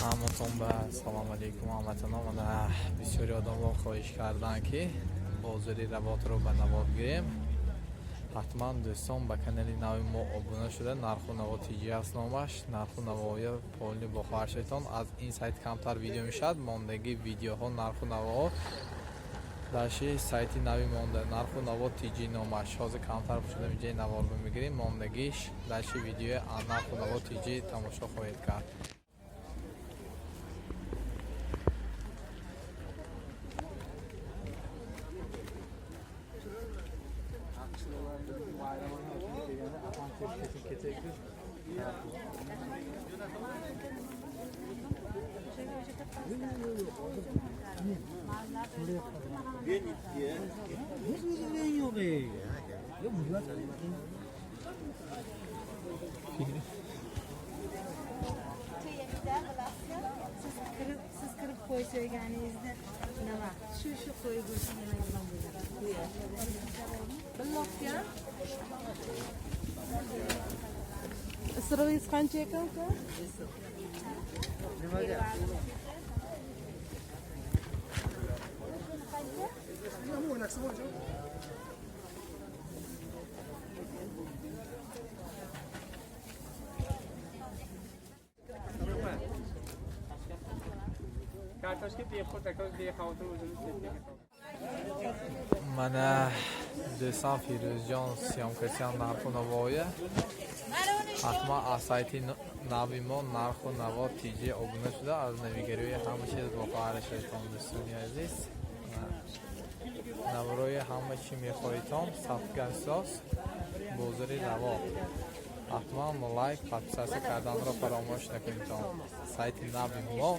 Ҳаматон ба салом алейкум, ҳамватанон. Мана, бисёри одамҳо хоҳиш карданд, ки бозори Равотро ба навор гирем. Ҳатман, дӯстон, ба канали нави мо обуна шуда, Нарху наво тиҷи аст номаш. Нарху навоя полный бохабар шаведтон. Аз ин сайт камтар видео мешавад, мондагӣ видеоҳо, нарху навоҳо дарши сайти нави монда, Нарху наво тиҷи номаш. Ҳозир камтар шуда, инҷаи навор мегирем, мондагиш дарши видеои Нарху наво тиҷи тамошо хоҳед кард. Siz kirib qo'y so'yganingizda nima, shu qo'y go'shti nima yomon bo'ladi. Billoqga. Isirig'ingiz qancha ekan, uka? Nimaga? Kartoshka bexo't aka, bexavotir, o'zimiz sertifikat. Mana, дӯстон, Фирӯзҷон съёмкасиан Нарху навоя. Ҳатман аз сайти нави мо, Нарху наво тиҷи, обуна шуда, аз навигариҳои ҳама чиз бохабар шаведтон, дӯстони азиз. Наврои ҳама чӣ мехоҳедтон сафгасоз бозори Равот. Ҳатман лайк, подписаться карданро фаромӯш накунедтон. Сайти нави мо,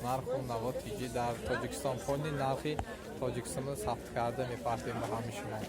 Нарху наво тиҷи, дар Тоҷикистон полный нархи Тоҷикистонро сабт карда мепартем ба ҳами шумо.